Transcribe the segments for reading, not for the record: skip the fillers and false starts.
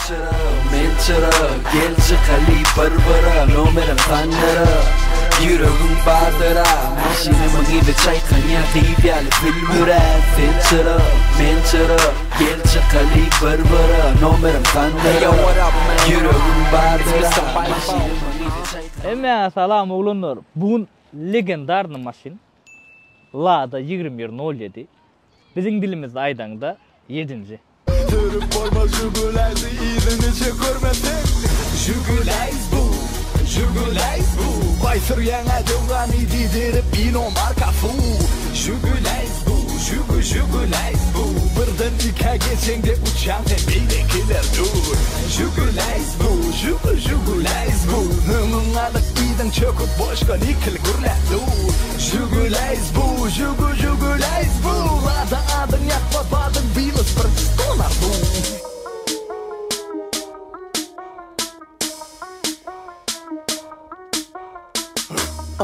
çyra, men çyra Gel çykaly bir gyra Nomerim sandyra Ýüregiň bardyra Maşynymyň yzy çaýkanýa Gyz ýaly sülmürä Sen çyra, men çyra Gel çykaly bir gyra Nomerim sandyra Ýüregiň bardyra Maşynymyň yzy çaýkanýa Hemmäňe salam oglanlar. Bu gün legendarny maşyn Lada 2107. Biziň dilimizde aýdaňda ýedinji. Sürüp bolmaz Žiguläýzi yzyny çekörmeseň Žiguläýz bu, Žiguläýz bu Baý sürýäň-ä döwrany diýdirip inomarka fu Žiguläýz bu, Žugu Žiguläýz bu Birden ikä geçeňde uçýaň sen beýlekiler dur Žiguläýz bu, Žugu Žiguläýz bu Öňüň alyp yzyň çöküp boşka nikil gürläp dur Žiguläýz bu, Žugu Žiguläýz bu Lada adyň ýatmaz badyň bilis bir donar bu.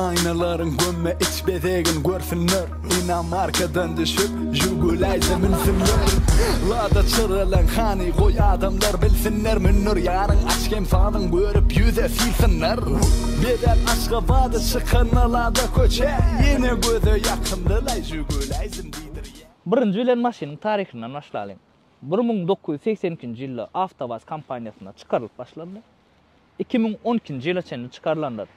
Aýnalaryň gömme iç bezegin görsünler Inomarkadan düşüp Žiguläýze münsünler Lada çyralaň hany goý adamlar bilsinler Mündir ýaryň aç hem sazyň görüp ýüze silsinler Bezäp Aşgabady çykanda Lada köçä Ýene göze ýakymlylaý Žiguläýzim diýdirýä. Birinji bilen maşynyň taryhyndan başlalyň. 1982-nji ýylda Awtowaz kompaniýasynda çykarylyp başlandy. 2012-nji ýyla çenli çykarylandyr.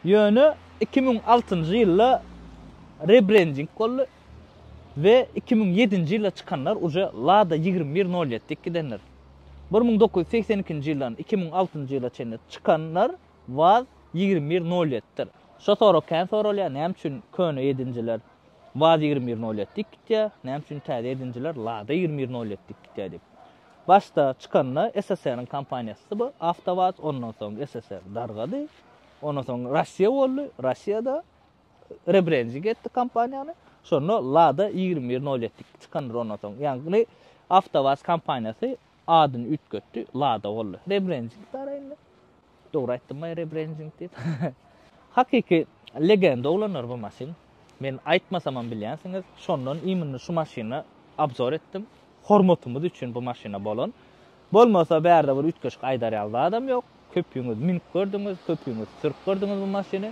Ýöne 2006-njy ýylda rebrending boldy we 2007-nji ýylda çykanlar uje Lada 21 nol ýedi diýip gidendir. 1982-nji ýyldan 2006-njy ýyla çenli çykanlar Waz 21 nol ýedidir. Şo sorag kän soralýar, näme üçin köne ýedinjiler Waz 21 nol ýedi diýip gitýär, näme üçin täze ýedinjiler Lada 21 nol ýedi diýip gitýär diýip. Başda çykanda SSR-iň kompaniýasy bu Awtowaz, ondan soň SSR dargady, ondan soň Russiýa boldy, Russiýada rebrending etdi kompaniýany, şonda Lada 21 nol ýedi diýip çykandyr ondan soň. Ýagny Awtowaz kompaniýasy adyny üýtgetdi, Lada boldy. Rebrending bar indi. Dogry aýtdymmy rebrending diýip? Hakyky legenda oglanlar bu maşyn. Men aýtmasamam bilýänsiňiz. Şondan imенно şu maşyna obzor etdim. Hormatymyz üçin bu maşyna bolan. Bolmasa bärde bir üýtgeşik aýdar ýaly zadam ýok. Köpüňiz münüp gördüňiz, köpüňiz sürüp gördüňiz bu maşyny.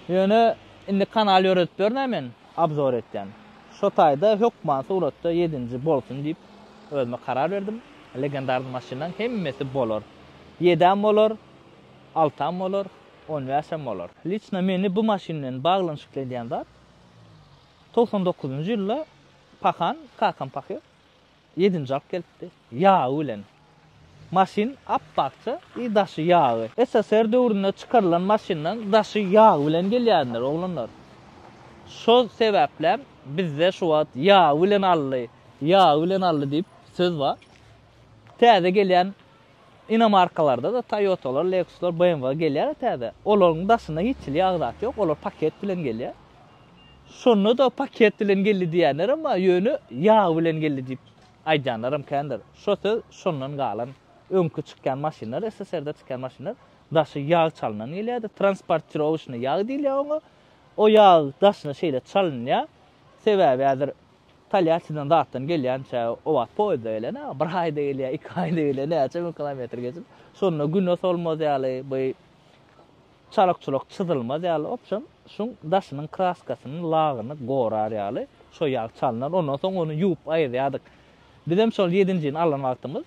Ýöne indi kanal ýöredip ýörün-ä men, obzor etýän. Şo taýda hökman suratda ýedinji bolsun diýip özüme karar berdim. Legendarny maşynlaň hemmesi bolar. Ýedem bolar, altam bolar, on bäşem bolar. Liçno meni bu maşyn bilen baglanyşykly edýän zat, 99-njy ýylda Pahan, kakam pahyr, ýedinji alyp gelipdi. Ýagy bilen. Maşyn ap-akja i daşy ýagy. SSR döwründe çykarylan maşynlaň daşy ýag bilen gelýändir, oglanlar. Şo sebäplem bizde şu wagt ýagy bilen aldy, ýagy bilen aldy diýip söz bar. Täze gelýän inomarkalarda-da Toyotalar, Lexuslar, BMW gelýär täze. Olaryň daşynda hiç hili ýag zat ýok, olar paket bilen gelýär. Şonda-da paket bilen geldi diýýänlerem bar, ýöne ýag bilen geldi diýip aýdýanlaram kändir. Şo söz şondan galan. Öňki çykýan maşynlar, SSR-de çykýan maşynlar daşy ýag çalynan gelýärdi. Transportirowoçnyý ýag diýilýär oňa. O ýag daşyna şeýle çalynýar. Sebäbi häzir Tolýattiden zatdan gelýänçä o wagt poýezde gelen, a bir aýda gelýär, iki aýda gelýär, näçe müň kilometr geçip. Şonda güne solmaz ýaly, bu çalak-çulak çyzylmaz ýaly, obşem, şuň daşynyň kraskasyny, lagyny gorar ýaly şo ýag çalynar. Ondan soň ony ýuwup aýyrýardyk. Bizem şol ýedinjini alan wagtymyz,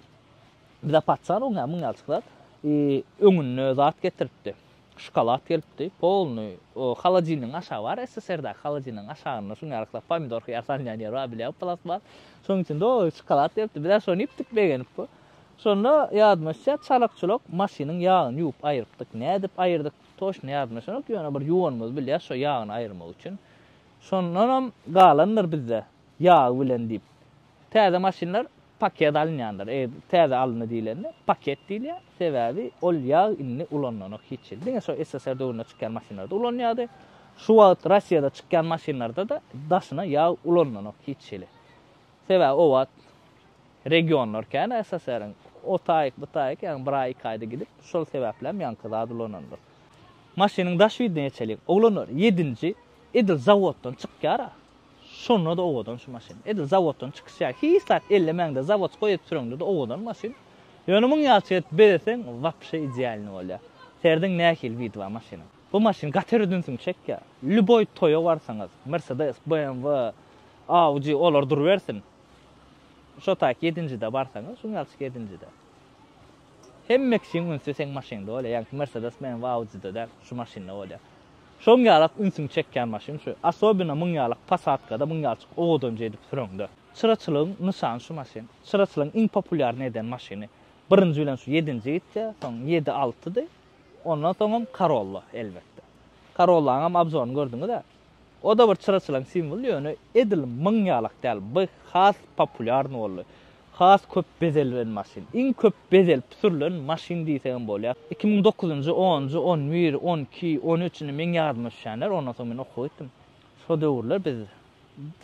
bize paçan oň ýaly, muň ýaly zat, i öňünde zat getiripdi. Şokolad gelipdi. Polny o holodilnigiň aşagy bar, SSR-däki holodilnigiň aşagynda şuň ýaly zat pomidor hyýar salynýan ýer bar, bilýäňmi, plastmas. Şonuň içinde o şokolad gelipdi. Bizä şony iýipdik begenip bu. Şonda ýadyma düşýär, çalak-çulak maşynyň ýagyny ýuwup aýrypdyk. Nädip aýyrdyk, toçno ýadyma düşenok, ýöne bir ýuwanymyzy bilýäs şo ýagyny aýyrmak üçin. Şondanam galandyr bizde, ýagy bilen diýip. Täze maşynlar paket alynýandyr. Eger täze alyndy diýlende, paket diýilýär. Sebäbi ol ýag indi ulanylanok hiç hili. Diňe şo SSR döwründe çykýan maşynlarda ulanýardy. Şu wagt Russiýada çykýan maşynlarda-da daşyna ýag ulanylanok hiç hili. Sebäbi o wagt regionlar kän SSR-iň. O taýyk, bu taýyk, ýagny bir aý, iki aýda gidip, şol sebäplem ýaňky zat ulanandyr. Maşynyň daş widine geçeliň. Oglanlar, ýedinji edil zawoddan çykýar-a. Şonda-da owadan şu maşyn. Edil zawoddan çykyşy ýaly. Hiç zat ellemäňde, zawodskoý edip süreňde-de owadan maşyn. Ýöne muň ýaly edip bezeseň wapşe idealny bolýar. Serediň nähili widi bar maşynyň. Bu maşyn gaty erbet ünsüňi çekýär. Lýuboý toýa barsaňyz, Mercedes, BMW, Audi olar durubersin. Şo taýk ýedinjide barsaňyz, şuň ýalyçyk ýedinjide. Hemme kişiň ünsi seň maşynyňda bolýar. Ýaňky Mercedes, BMW, Audide däl, şu maşynda bolýar. Şoň ýalak ünsüňi çekýän maşyn şu. Asobino muň ýalak posadkada muň ýalyçyk owadanja edip süreňde. Çyraçylygyň nyşany şu maşyn. Çyraçylygyň iň populýarny eden maşyny. Birinji bilen şu ýedinji gitýär, soň ýedi altydy. Ondan soňam Corolla elbetde. Corollaňam obzoryny gördüňiz-ä. O-da bir çyraçylygyň simwoly, ýöne edil muň ýalak däl. Bu has populýarny boldy. Has köp bezelben maşyn. Iň köp bezelip sürlen maşyn diýsegem bolýar. 2009-njy, onunjy, 11, 12, 13 indi meň ýadyma düşýänler, ondan soň men okuwa gitdim. Şo döwürler biz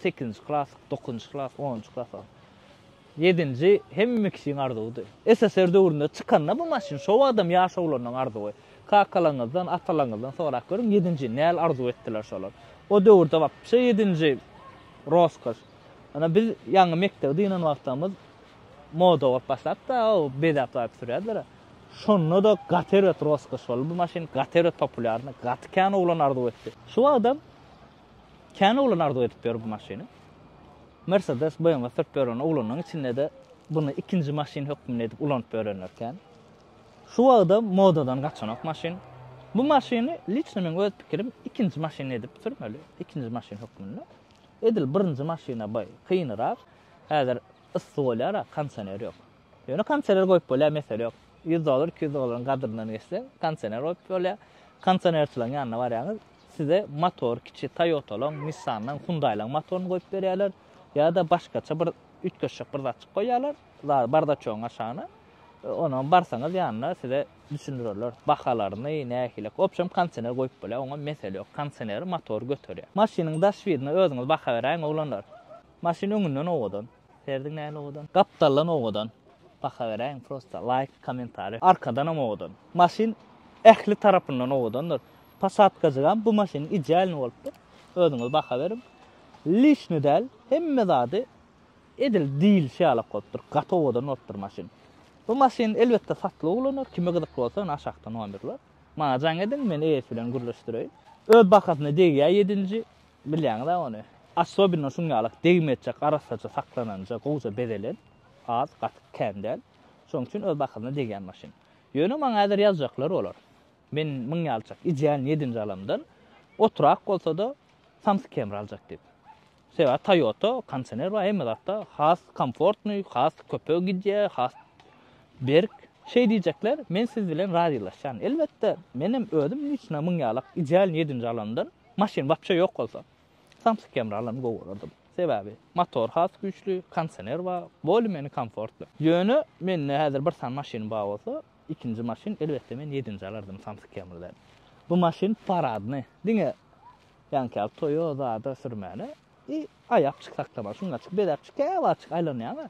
sekizinji klas, dokuzynjy klas, onunjy klas. Ýedinji hemme kişiň arzuwydy. SSR döwründe çykanda bu maşyn şo wagtam ýaş oglanlaryň arzuwy. Kakalaryňyzdan, atalaryňyzdan sorap görüň, ýedinji näl arzuw etdiler şolar. O döwürde wapşe ýedinji roskoş. Ana biz ýaňy mekdebi dynan wagtlarymyz moda bolup başlapdy, o bezäp zat sürýärdiler. Şonda-da gaty erbet roskoş boldy bu maşyn, gaty erbet populýarny, gaty kän oglan arzuw etdi. Şu wagtam kän oglan arzuw edip ýör bu maşyny. Mercedes, BMW sürüp ýören oglanlaryň içinde-de buny ikinji maşyn hökmünde edip ulanyp ýörenler kän. Şu wagtam modadan gaçanok maşyn. Bu maşyny liçno meň öz pikirim ikinji maşyn edip sürmeli, ikinji maşyn hökmünde. Edil birinji maşyna baý kynyrak. Häzir yssy bolýar-a, kondisioner ýok. Ýöne kondisioner goýup bolýar, mesele ýok. 100 dollar, 200 dollaryň gadryndan geçseň, kondisioner goýup bolýar. Kondisionerçileriň ýanyna barýaňyz, size motor kiçi Toyota-laň, Nissan-laň, Hyundai-laň motoryny goýup berýärler ýa-da başgaça bir üýtgeşjek bir zatjyk goýýarlar, bardaçogyň aşagyna. Onam barsaňyz ýanyna size düşündirerler. Bahalaryny, nähili. Obşem kondisioner goýup bolýar, oňa mesele ýok. Kondisioneri motor göterýär. Maşynyň daş widine özüňiz baha beräýiň oglanlar. Maşyn öňünden owadan. Serediň nähili owadan. Gapdaldan owadan. Baha beräýiň prosta laýk, kommentariý. Arkadanam owadan. Maşyn ähli tarapyndan owadandyr. Posadkajygam bu maşynyň idealny bolupdyr. Özüňiz baha beriň. Lişni däl, hemme zady Edil diýilişi ýalak bolupdyr. Gaty owadan bolupdyr maşyn. Bu maşyn elbetde satlyk ulanar. Kime gyzykly bolsa ine aşakda nomerler. Maňa jaň ediň, men eýesi bilen gürleşdireýin. Öz bahasyna degýär ýedinji. Bilýäňiz-ä ony. Asobinno şuň ýalak degmejek, arassaja saklananja, gowja bezelen. Az, gaty kän däl. Şonuň üçin öz bahasyna degýän maşyn. Ýöne maňa häzir ýazjaklar bolar. Men muň ýalyjak idealny ýedinji alamdan oturak bolsa-da Samsung Camry aljak diýip. Sebäbi Toyota kondisioner bar hemme zatda has komfortnyý, has köpe gidýär, has berk. Şeý diýjekler, men siz bilen razylaşýan. Elbetde, menem özüm liçno muň ýalak idealnyý ýedinji alandan maşyn wapşe ýok bolsa, Samsung Camry alany gowy görerdim. Sebäbi motor has güýçli, kondisioner bar, bolý-meni komfortly. Ýöne mende häzir bir sany maşynym bar bolsa, ikinji maşyn elbetde men ýedinji alardym Samsung Camrydan. Bu maşyn paradnyý, diňe Ýaňky ýaly toýa zada sürmäne i aýapjyk saklama şuňňaçyk bezäpjik käwagtjyk aýlanýaňa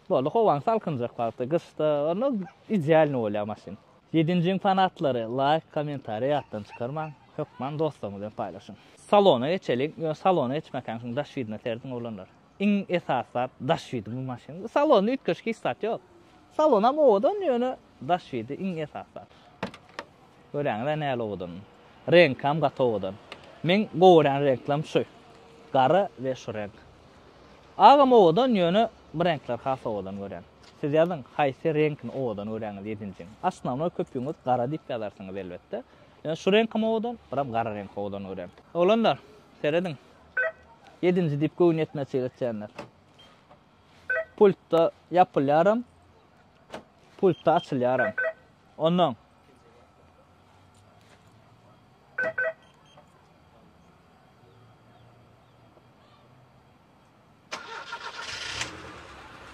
boldy howaň salkynjak wagty gyşda onda idealnyý bolýar maşyn. Ýedinjiň fanatlary laýk kommentariýa ýatdan çykarmaň hökman dostlaryňyz bilen paýlaşyň. Salona geçeliň ýöne salona geçmäkäň şuň daş widine serediň oglanlar. Iň esasy zat daş widi bu maşynyň. Salonda üýtgeşik hiç zat ýok. Salonam owadan ýöne daş widi iň esasy zat. Göräňiz-ä nähili owadan. Reňkam gaty owadan. Meň gowy görýän reňklerim şu. Gara we şu reňk. Agam owadan ýöne bu reňkler has owadan görýän. Siz ýazyň haýsy reňkini owadan görýäňiz ýedinjiň. Osnownoý köpüňiz gara diýip ýazarsyňyz elbetde. Ýöne şu reňkam owadan, biram gara reňki owadan görýän. Oglanlar, serediň. Ýedinji diýip göwün ýetmezçilik etýänler. Pultda ýapylýaram, pultda açylýaram. Ondan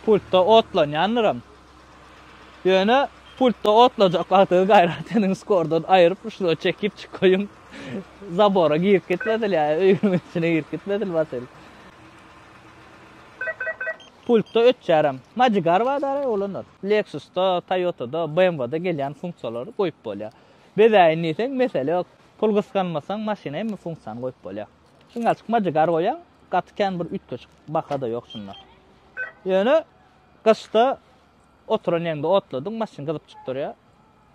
Pultda otlanýandyram. Ýöne pultda otlajak wagtyňyz gaýrat ediň skordan aýryp şuna çekip çykaýyň. Zabora girip gitmesin ýa öýüň içine girip gitmesin basyl. Pultda ötýärem. Majigar bar dara oglanlar. Lexusda, Toyota'da, BMW'da gelýän funksiýalary goýup bolýar. Bezäýin diýseň mesele ýok. Pul gysganmasaň maşyna hemme funksiýany goýup bolýar. Şuňňalçyk majigar goýaň, gaty kän bir üýtgeşik baha-da ýok şunda. Ýöne gyşda. Oturan ýeriňde otladyň, maşyn gyzyp çykyp durýar.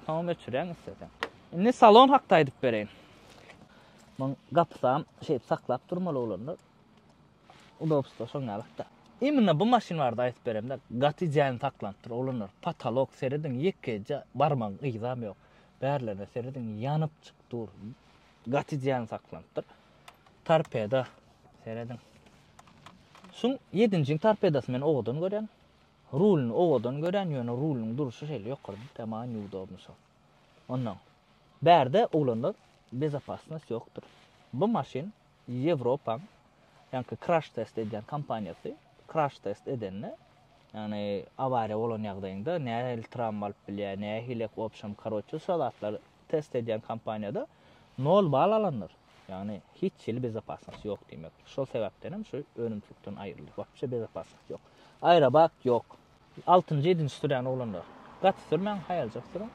Soňam öçürýäň isleseň. Indi salon hakda aýdyp bereýin. Muň gapysam şeýdip saklap durmaly oglanlar. Udobstwo şoň ýalykda. Imенно bu maşyn barada aýdyp beremde gaty idealny saklanypdyr oglanlar. Potolok serediň ýekeje barmagyň yzam ýok. Bärlerine serediň ýanyp çyk dur. Gaty idealny saklanypdyr. Torpeda serediň. Şuň ýedinjiň torpedasyny men owadan görýän. Rulyny owadan görýän ýöne rulynyň durşy şeýle ýokarda tamam neudobny şol. Ondan bärde oglanlar bezopasnost ýokdur. Bu maşyn Ýewropaň ýaňky kraş test edýän kompaniýasy kraş test edende, ýagny awariýa bolan ýagdaýyňda nähili trawma alyp bilýär, nähili wobşem karoçe şo zatlary test edýän kompaniýada nol bal alandyr. Ýagny hiç hili bezopasnost ýok diýmek. Şol sebäpden hem şu önümçilikden aýryldy. Wapşe bezopasnost ýok. Aerobak ýok. Altynjy ýedinji sürýän oglanlar. Gaty sürmäň haýaljak sürüň.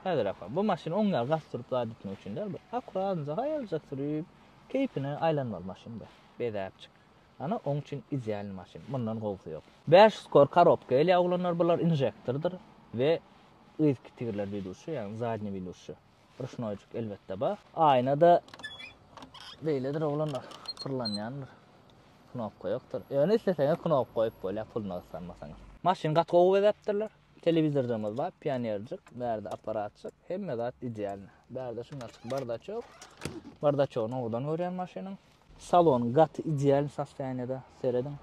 Häzir apa bu maşyn oň ýaly gaty sürüp zat etmek üçin däl bu. Akkuratnja haýaljak sürüp keýpine aýlanmaly maşyn bu. Bezäpjik. Ana oň üçin idealny maşyn. Mundan gowusy ýok. 500 kor korobka gelýär oglanlar bular inžektordyr we yzky tigirler widuşy ýagny zadnýi widuşy. Ruşnoýjyk elbetde bar. Aýna-da beýledir oglanlar pyrlanýandyr. Knopka ýokdur. Ýöne isleseňiz knopka goýup bolýar puluny gyssanmasaňyz. Maşyny gaty gowy bezäpdirler. Telewizorjygymyz bar, pionerjik, bärde apparatjyk, hemme zat idealny. Bärde şundaçyk bardaçok. Bardaçogyny owadan görýän maşynyň. Salon gaty idealny sostoýaniýada, serediň.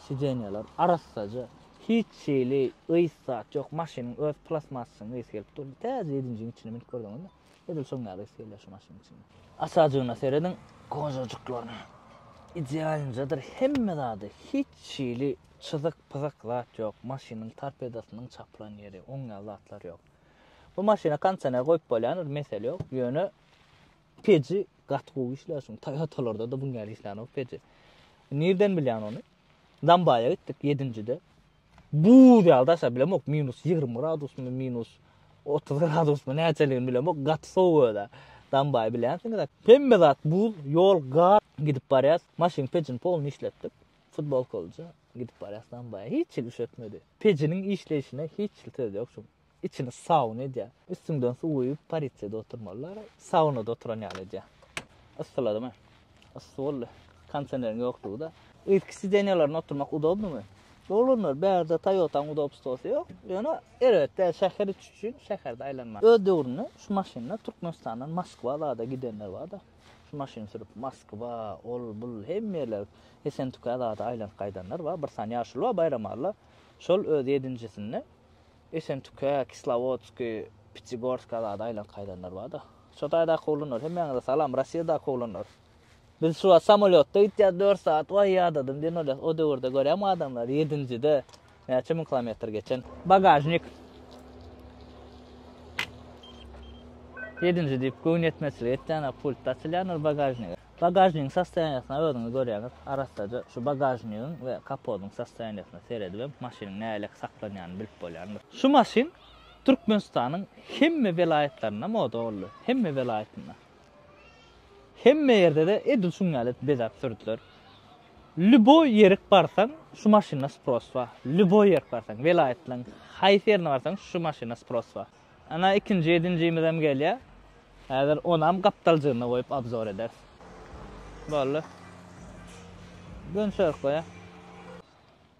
Sidenýalar arassaja, hiç hili ys zat ýok. Maşynyň öz plastmassasynyň ysy gelip dur. Täze ýedinjiň içine münüp gördüňizmi? Edil şoň ýaly ys gelýär şu maşynyň içinden. Aşajygyna serediň, kožajyklaryna. Idealnyjadyr hemme zady. Hiç hili çyzyk-pyzyk zat ýok. Maşynyň torpedosynyň çapylan ýeri, oň ýaly zatlar ýok. Bu maşyna kondisioner goýup bolýandyr, mesele ýok. Ýöne peji gaty gowy işleýär şuň. Toyotalarda-da buň ýaly işlänok peji. Nirden bilýän ony? Zambaýa gitdik ýedinjide. Buz ýaly daşa bilemok, minus 20 gradusmy, minus 30 gradusmy näçeligini bilemok, gaty sowuk öde. Dambaýy bilýänsiňiz. Hemme zat buz, ýol gar gidip barýas. Maşyn pejini polny işletdik. Futbolkalyja gidip barýas Dambaýa. Hiç hili üşetmedi. Pejiniň işleýşine hiç hili söz ýok şuň. Içini sauna edýär. Üstüňden suw guýup polisiýada oturmalylar. Saunada oturan ýaly edýär. Yssyladymy? Yssy boldy. Kondisioneriň ýoklugy-da. Yzky sidenýalarynda oturmak udobnymy? Oglanlar, bärde Toyota-nyň udobstwosy ýok. Ýöne erbet däl, şäher içi üçin şäherde aýlanmak. Öz döwründe şu maşynda Türkmenistandan Moskwa zada gidenler bar-da. Şu maşyny sürüp Moskwa, ol, bul hemme ýerler, Esentükä zada aýlanyp gaýdanlar bar. Bir sany ýaşuly bar Baýramalla. Şol öz ýedinjisinde Esentükä, Kislowodskiý, Pýatigorska zada aýlanyp gaýdanlar bar-da. Şo taýdaky oglanlar, hemmäňize salam, Rossiýadaky oglanlar. Biz şu wagt samolýotda gitýäs 4 sagat, waý ýadadym diýen bolýas. O döwürde görýäňmi adamlar ýedinjide näçe müň kilometr geçen. Bagažnik. Ýedinji diýip göwün ýetmezçilik etýänler pultda açylýandyr bagažnigi. Bagažnigiň sostoýaniýasyny özüňiz görýäňiz. Arassaja şu bagažnigiň we kapodyň sostoýaniýasyna seredibem maşynyň nähili saklanýanyny bilip bolýandyr. Şu maşyn Türkmenistanyň hemme welaýatlarynda moda boldy. Hemme welaýatynda. Hemme ýerde-de edil şuň ýaly edip bezäp sürdüler. Lýuboý ýerik barsaň, şu maşynda spros bar. Lýuboý ýerik barsaň, welaýatlaryň haýsy ýerine barsaň, şu maşynda spros bar. Ana ikinji ýedinjimizem gelýär. Häzir onam gapdaljygyna goýup obzor ederis. Boldy. Göni şöyle goýa.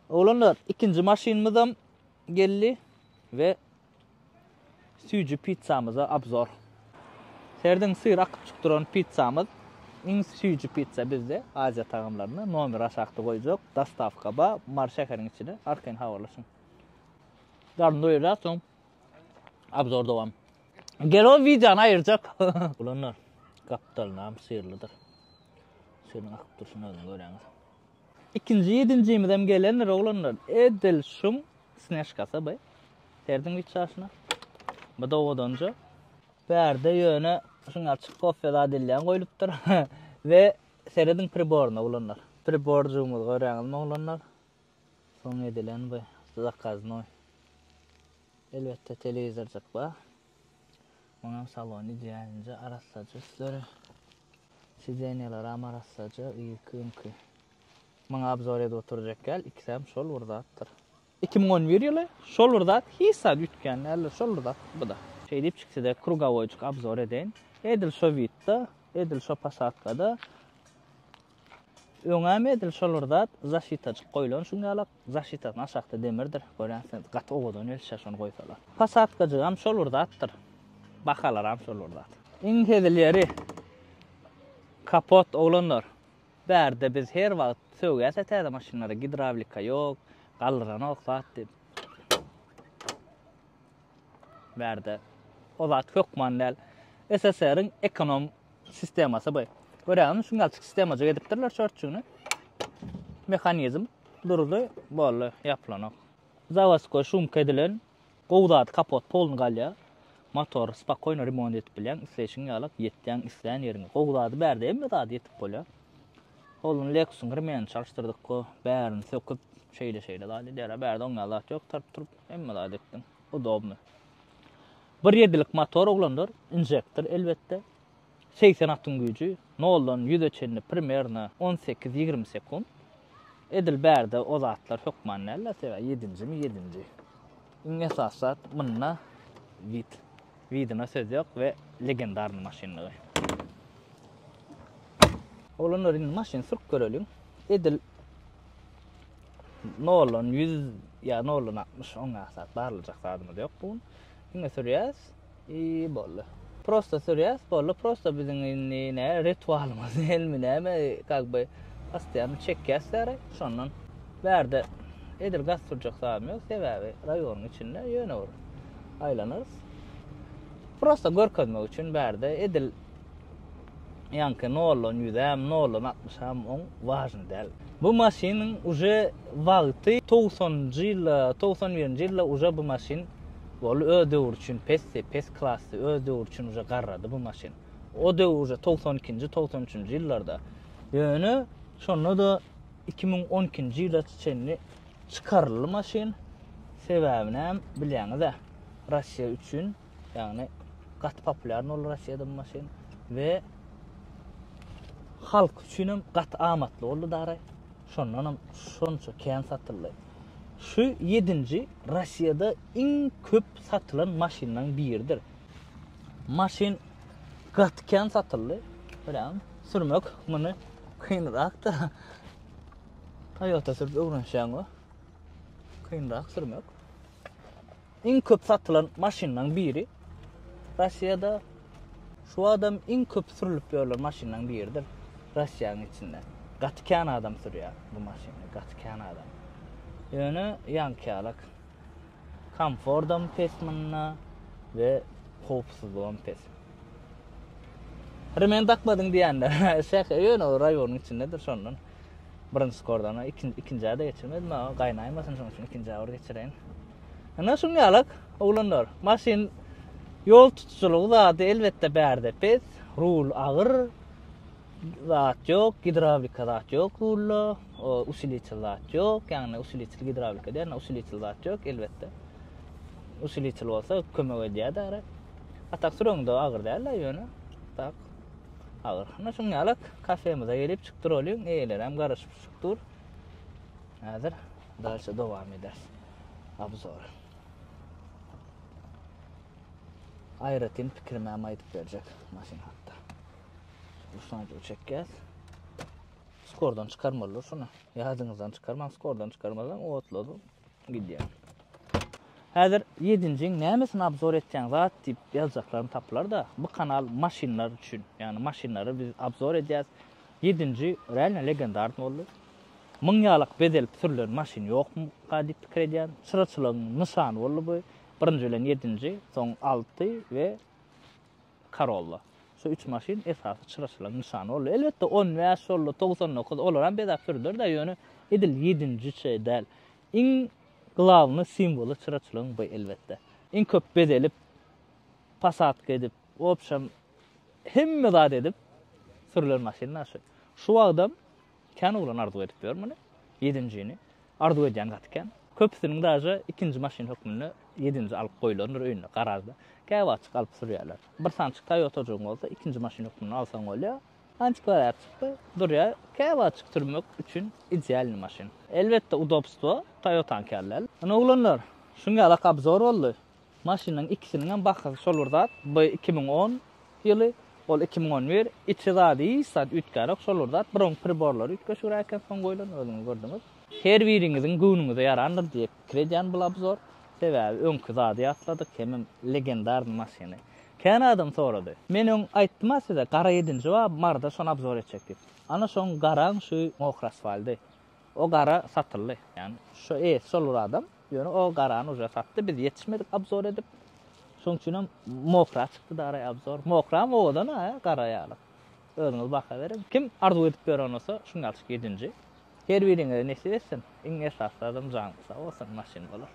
Oglanlar, ikinji maşynymyzam geldi we süýji pizzamyza obzor. Serdiň syr akyp çykyp duran pizzamyz. Iň süýji pizza bizde, Aziýa tagamlarynda. Nomer aşakda goýjak. Dostawka bar, Mary şäheriň içine. Arkaýyn habarlaşyň. Garyn doýurýar soň obzor dowam. Gel o wideony aýyrjak. Oglanlar, gapdalynam syrlydyr. Syryň akyp durşuny özüňiz görýäňiz. Ikinji ýedinjimizem gelendir oglanlar. Edil şuň snežkasy bu. Serdiň üç ýaşyna. Bu da owadanja. Bärde ýöne şuň açyk kofe zat edilýän goýlupdyr. We serediň priboryna oglanlar. Priborjygymyzy görýäňizmi oglanlar? Soň edilen bu zakaznoý. Elbetde telewizorjyk bar. Muňam salony idealnyja arassaja üstleri. Sidenýalaram arassaja yzky öňki. Muňa obzor edip oturjak däl, ikisem şol bir zatdyr. 2011 ýyly şol bir zat hiç zat üýtgän däldir şol bir zat bu-da. Şeýdipjik size krugowoýjyk obzor edeýin. Edil şo widda, edil şo posadkada. Öňem edil şol bir zat zaşitajyk goýlan şuň ýalak. Zaşitasyny aşakda demirdir. Görýänsiňiz gaty owadan gelişýär şony goýsalar. Posadkajygam şol bir zatdyr. Bahalaram şol bir zat. Iň hezil ýeri kapot oglanlar. Bärde biz her wagt sögýäs-ä täze maşynlara gidrawlika ýok, galdyranok zat diýip. Bärde o zat hökman däl. SSR-iň ekonom sistemasy bu. Görýäňizmi, şuň ýaly sistemajyk edipdirler çörtjügini. Mehanizm durdy, boldy, ýapylanok. Zawodskoý şumka edilen Gowy zady kapot polny galýar. Motory spakoýno remont edip bilýäň, isleýşiň ýalak ýetýäň islän ýeriňe. Gowy zady bärde hemme zady ýetip bolýar. Holun Lexusyň remenini çalyşdyrdyk go, bärini söküp şeýle şeýle zat edýärler. Bärde oň ýaly zat ýok, tarp turup hemme zat etdiň. Udobny. Bir ýedilik motor oglanlar, injektor elbetde. 80 atyň güýji, noldan ýüze çenli primerno 18-20 sekunt. Edil bärde o zatlar hökman däl-de, sebäbi ýedinjimi ýedinji. Iň esasy zat munda wid. Widine söz ýok we legendarny maşynlygy. Oglanlar indi maşyn sürüp göreliň. Edil noldan 100 ýa noldan 60 oňa zat barlajak zadymyz ýok bu gün. Diňe sürýäs. I boldy. Prosta sürýäs boldy. Prosta biziň indi ne ritualymyz elmi näme kak by postoýanno çekýäs bäri. Şondan bärde edil gaz sürjek zadym ýok. Sebäbi raýonyň içinde ýöne bir aýlanarys. Prosta görkezmek üçin bärde edil Ýaňky noldan ýüzäm, noldan altmyşam oň wažny däl. Bu maşynyň uje wagty togsanynjy ýylda, 91-nji ýylda uje bu maşyn boldy. Öz döwri üçin pesdi, pes klasdy, öz döwri üçin uje garrady bu maşyn. O döwür uje 92-nji, 93-nji ýyllarda. Ýöne şonda-da 2012-nji ýyla çenli çykaryldy maşyn. Sebäbinem bilýäňiz-ä, Russiýa üçin Ýagny gaty populýarny boldy Russiýada bu maşyn we halk üçin hem gaty amatly boldy dara. Şondan hem şonça kän satyldy. Şu 7-nji Russiýada iň köp satylan maşynlaryň biridir. Maşyn gaty kän satyldy. Bilýän, sürmek muny kynrakdyr. Toyota sürüp öwrenişýäň Kynrak sürmek. Iň köp satylan maşynlaň biri Russiýada şu adam iň köp sürülip ýörlen maşynlaň biridir Russiýanyň içinde. Gaty kän adam sürýär bu maşyny, gaty kän adam. Ýöne ýaňky ýalak komfordam pes munda we howpsuzlygam pes. Remen dakmadyň diýenler şäher ýöne o raýonyň içindedir şondan. Birinji skordan ikinjä-de geçirmedim, gaýnaýmasyn şonuň üçin ikinjä bir geçireýin. Ine şuň ýalak oglanlar. Maşyn ýol tutujylygy zady elbetde bärde pes, rul agyr, zat ýok, gidrawlika zat ýok rulda, usilitel zat ýok, ýagny usilitel gidrawlika diýen, usilitel zat ýok elbetde. Usilitel bolsa kömek edýär däre. Atak süreňde agyr däl-de ýöne. Tak agyr. Ine şuň ýalak kafemize gelip çyk duralyň, eýelerem garaşyp çyk dur. Häzir Dalşa dowam ederis obzory. Aýratyn pikirimem aýdyp berjek maşyn hakda. Ustanjygy çekýäs. Skordan çykarmalylar şuny. Ýadyňyzdan çykarmaň, skordan çykarmasaň otlady gidýär. Häzir ýedinjiň nämesini obzor etýäň zat diýip ýazjaklaryň tapylar-da. Bu kanal maşynlar üçin. Ýagny maşynlary biz obzor edýäs. Ýedinji realno legendarny boldy. Muň ýalak bezelip sürlen maşyn ýokmyka diýip pikir edýän. Çyraçylygyň nyşany boldy bu. Birinji bilen ýedinji, soň alty we Corolla. Şu üç maşyn esasy çyraçylygyň nyşany boldy. Elbetde 15 boldy, 99 olaram bezäp sürdüler-de, ýöne edil ýedinjiçe däl. Iň glawny simwoly çyraçylygyň bu elbetde. Iň köp bezelip, posadka edip, wobşem hemme zat edip sürlen maşyn-da şu. Şu wagtam Kän oglan arzuw edip ýör muny. Ýedinjini arzuw edýän gaty kän. Köpüsiniň daže ikinji maşyn hökmünde ýedinji alyp goýlandyr öýünde, garažda. Käwagtjyk alyp sürýärler. Bir sanjyk Toýotajygyň bolsa ikinji maşyn hökmünde alsaň bolýar. Antikvariat çykdy. Durýar. Käwagtjyk sürmek üçin idealnyý maşyn. Elbetde udobstwo Toyotanyňky ýaly däl. Ine oglanlar, şuň ýalak obzor boldy. Maşynlaryň ikisiniňem bahasy şol bir zat. Bu 2010 ýyly, ol 2011. Içi zady hiç zat üýtgänok, şol bir zat. Bir oň priborlary üýtgeşigräk eken soň goýlan, özüňiz gördüňiz. Her biriňiziň göwnüňize ýarandyr diýip pikir edýän bul obzor. Sebäbi öňki zady ýatladyk hemem legendarnyý maşyny. Kän adam sorady. Men öň aýtdym-a size gara ýedinji bar Maryda şony obzor etjek diýip. Ana şoň garaň şu mokry asfaldy. O gara satyldy. Ýani şo eýesi şol bir adam. Ýöne o garany uje satdy. Biz ýetişmedik obzor edip. Şoň üçinem mokra çykdy daraý obzor. Mokram owadan-a gara ýaly. Özüňiz baha beriň. Kim arzuw edip ýören bolsa şuň ýalyşyk ýedinji. Her biriňize nesip etsin. Iň esasy zadam janyňyz sag bolsun maşyn bolar.